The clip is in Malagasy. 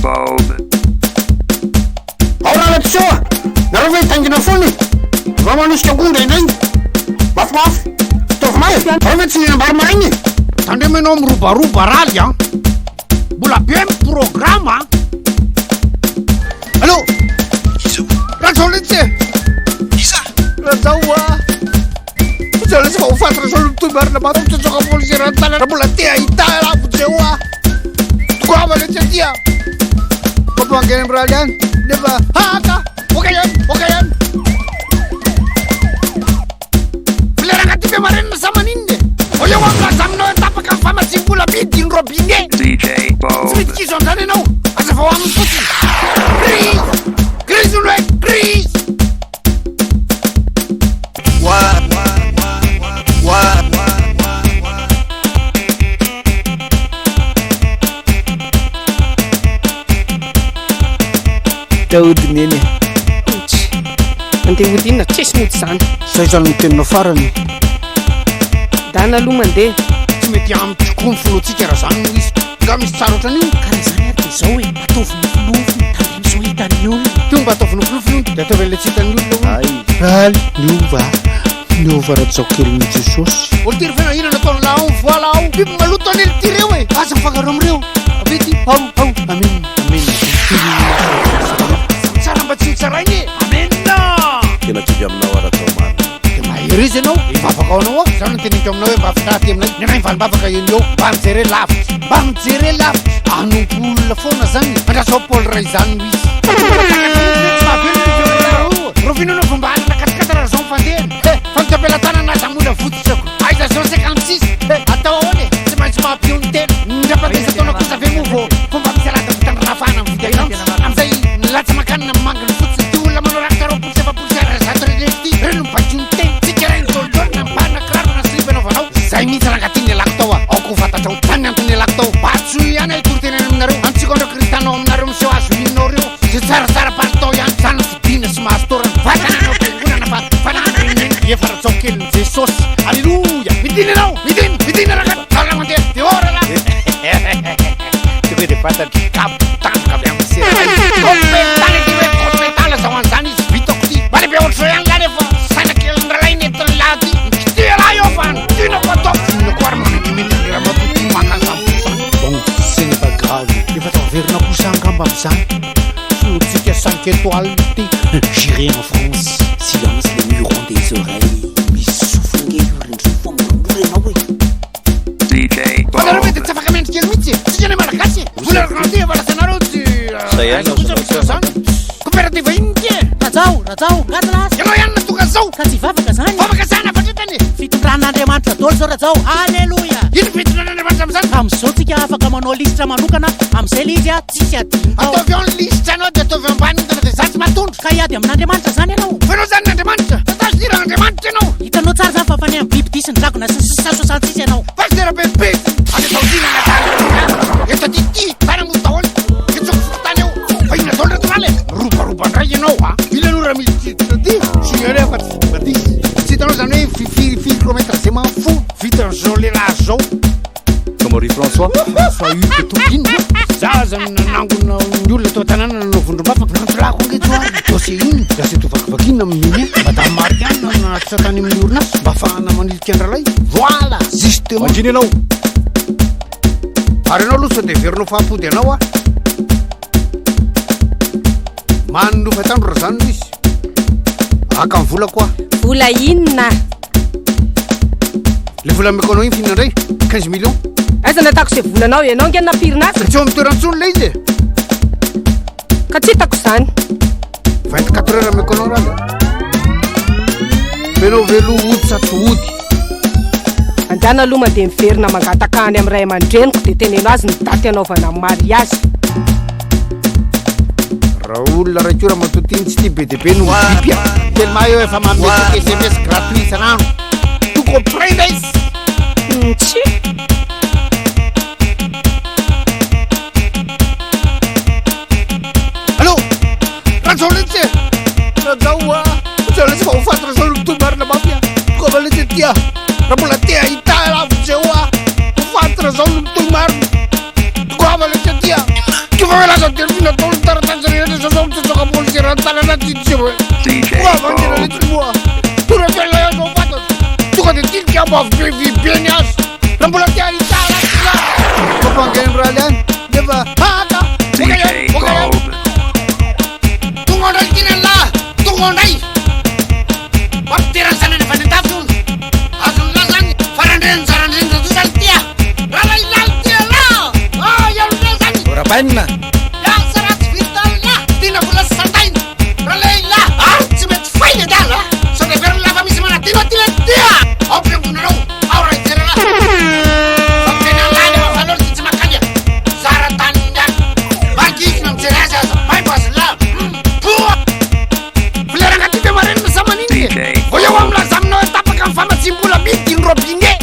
Bob. Ao Ralatisoa a! Nareo ve hitaingina foana e? Mba manosika akoho indraindray. Mafimafy. Ataovy may e! Nareo ve tsy nihinam-bary maraina e? Tandremo ianao mirobaroba raly an! Mbola be ny programme an! Allô? Iza o? Rajao letsy e! Iza? Rajao a! Rajao letsy fa ho faty Rajao no mitohy marina mafy mitsontsoka polisy eran'ny tanana mbola te hahita raha vonjeo a! Tongava letsy aty a! Mampangaina amin'ny raly any nefa haka! Ok ihany, ok ihany! Ilay rangahy ty be marenina sa maninona e? Aleo aho milaza aminao hoe tapaka ny famatsiam-bola amidy ny robinet. DJ Tsy Bob. mety kizo an'izany ianao. Hazavao aminy fotsiny. Crise! Crise hono hoe crise! Daody neny e. Ouch. Andeha hody inona? Tsisy mody izany. Zay zany no teninao farany. Dana aloha mandeha. Tsy mety amiko koa ny finoantsika raha zany no izy. Nga misy tsara ohatran'io? Ka raha izany ary dia izao e, ataovy nofinofy, tandremo sao hitan'ny olona. Tonga mba ataovy nofinofy hono, dia ataovy an'ilay tsy hitan'ny olona hono. Ay. Raly, niova, niova Rajaokelin'i Jesosy. Olo ty ry feno inona nataon'i Lao, voila ao. Biby maloto anie ity reo e. Aza mifangaro amin'ireo. Avia ty, ao, ao. Amen, amen. Tsara mba tsy ho tsaraina e. Amen. Tena kivy aminao aho Rajao marina. Dia mahereza ianao, hivavaka ho anao aho. Izany no teneniko aminao hoe mba fitaha aty aminay. Ny anay mivalim-bavaka eny eo. Mba mijere lavitra. Mba mijere lavitra. Hanompo olona foana zany. Andrasao Paul raha izany no izy. Tsy mahavelona io fiangonana io. Rovina anao vao mba hanana katikata raha zao ny fandehany. He, fa ny am-pelatanana aza mora votsitsako. Aiza zao 56? He, atao ahoana e? Tsy maintsy mampiono tena. Ny rampandeha taona kosa ve moa vao vao mba misy alahady mitandrina afahana mividy essence. Amin'izay ny latsa-makanina manginy fotsiny. Ty olona manao rakitra 20 sy 40 sy 100 ireny ity, ireny no mibaiko ny tena. Tsika ireny dolidoly na mibahana kiraro na slip anaovanao. Zay mihitsy rangahy ty nialako tao a. Aoka ho fantatrao. Zany ny antony nialako tao. Mba antsoy ihany aho hitory teny any aminareo. Antsiko an'ireo kristiana ao aminareo miseho azy ho inona ireo. Zay tsaratsara palitao ihany. Zany no fidina sy mahazo torana. Vatana any am-piangonana fa fanahy mirenireny. Efa rajao kelin'i Jesosy. Aleloia. Midina ianao. Midina. Midina rangahy. Zao raha mandeha. Dehors rahalahy. Tonga dia fantatro. Kabo tandroka avy amin'ny sera. Topetana ity hoe topetana zao an'izany izy. Vitako ty. Mba lehibe ohatr'izao ihany lahy nefa saina kelin'ny rahalahy nentin'ny lahy ty. Mikitia lahy eo fa ny tianako ataoko. Inona koa ary manentimety an'ilay ramatoa ty maka an'izany fo izany. Bon, ce n'est pas grave. Efa tafaverina kosa angamba amin'izany. Finoantsika cinq étoiles ty. J'irai en France. Silence les murs ont des oreilles. Misy sofina ange io rindrina io fa moramora ianao e. DJ Fa nareo ve Bob. dia tsy afaka mendrika kely mihitsy e? Tsika anie malagasy e! Vola grandi efa lasanareo tsy Zay ihany aiza kosa no misy an'izany. Coopérative inona ity e? Rajao, Rajao, ngady lasa. Ianao ihany no tonga zao. Ka tsy hivavaka zany. Vavaka zany hafatritany e! Fitondran'Andriamanitra daholo zao Rajao. Aleloia. Ino fitondran'Andriamanitra amin'izany? Amin'izao tsika afaka manao lisitra manokana amin'izay le izy a tsisy adino tao. Ataovy ao ny lisitra anao dia ataovy ambany entana dia za tsy mahatondro. Ka hiady amin'Andriamanitra zany ianao? Fa ianao zany Andriamanitra? Tatazo ty raha Andriamanitra ianao. Hitanao tsara zany fa fanehany bibidia sy ny dragona sy ny sisa 66 ianao. Pasitera be pety! Any Taosina na tany Eto aty ty tany mody daholo. Kitsoko fokontany eo. Fa inona daholo reto lahy e? Mirobaroba indray ianao a. Ila aloha raha misy tsy ty signalé fa tsy batisa. Tsy hitanao zany hoe firy firy kilomètre zay mahafoa vitan'izao lehilahy zao. Comment François? François Hugues Tobin. Za aza nanangona ny olona tao an-tanàna nanao vondrom-bavaka. Nantolako ange teo ary dossier iny. Dia aseto vakivakiana amin'ny iny. Madame Marianne nanatitra tany amin'ny orinasa mba ahafahana manilika an-dralay. Voilà, justement. Mangina ianao. Ary ianao aloha sao dia heverinao fa hampody anao aho. Manonofy atandro raha zany no izy. Haka ny volako aho. Vola inona? Le vola ameko anao iny f'inona indray? 15 millions. Aiza natako izay volanao? Ianao ange no nampirina azy. Tsy eo amin'ny toerany intsony ilay izy e. Ka tsy hitako izany. 24 heures ameko anao raha. Fenao velo hody sa tsy hody? Andana aloha mandeha miverina mangataka any amin'ny ray aman-dreniko dia teneno azy ny daty hanaovana ny mariazy. Raha olona ray koa ramatoa ty tsy tia be dia be no mipipy a. Tellement eo efa manome toky SMS gratuit isan'andro. Toko prenda izy. Tsia. Allô? Rajao letsy e! Rajao a! Rajao letsy fa ho faty Rajao no mitohy marina mafy a! Tongava letsy aty a! Raha mbola te hahita ahy vonjeo a! Ho faty Rajao no mitohy marina! Tongava letsy aty a! Tonga hoe lasa Delphine. Tilikambo avo be vy be ny azy. Raha mbola te hahita ratsy la. Fampangainy raha ihany nefa haka. DJ Bob. Tonga indray ity ny lahy, tonga indray. Mampitera ny zanany avy any an-dafy hono. Azon'ny lahy zany, farandreny zarandreny raha zany ity ah. Raha lahilahy ity lahy. Ah, ianao indray zany. Rabainina. Asa ratsy vitan'ny lahy, tiana vola sy sandaina. Raha lehilahy, ary tsy mety fay ny adala. Sao dia heverin'ny lahy fa misy manadino aty le ty ah. Ao am-piangonana ao, ao raha hijery anah. Fa miteny an'lahy nefa valolo ty tsy mankany ah. Zara taniny any. Mangigina mijery azy aza, maimbo azy lahy. Poa! Fleur angaty ve marenina sa maninona e? DJ Vao eo aho milaza aminao hoe tapaka ny famatsiam-bola midy ny robinet.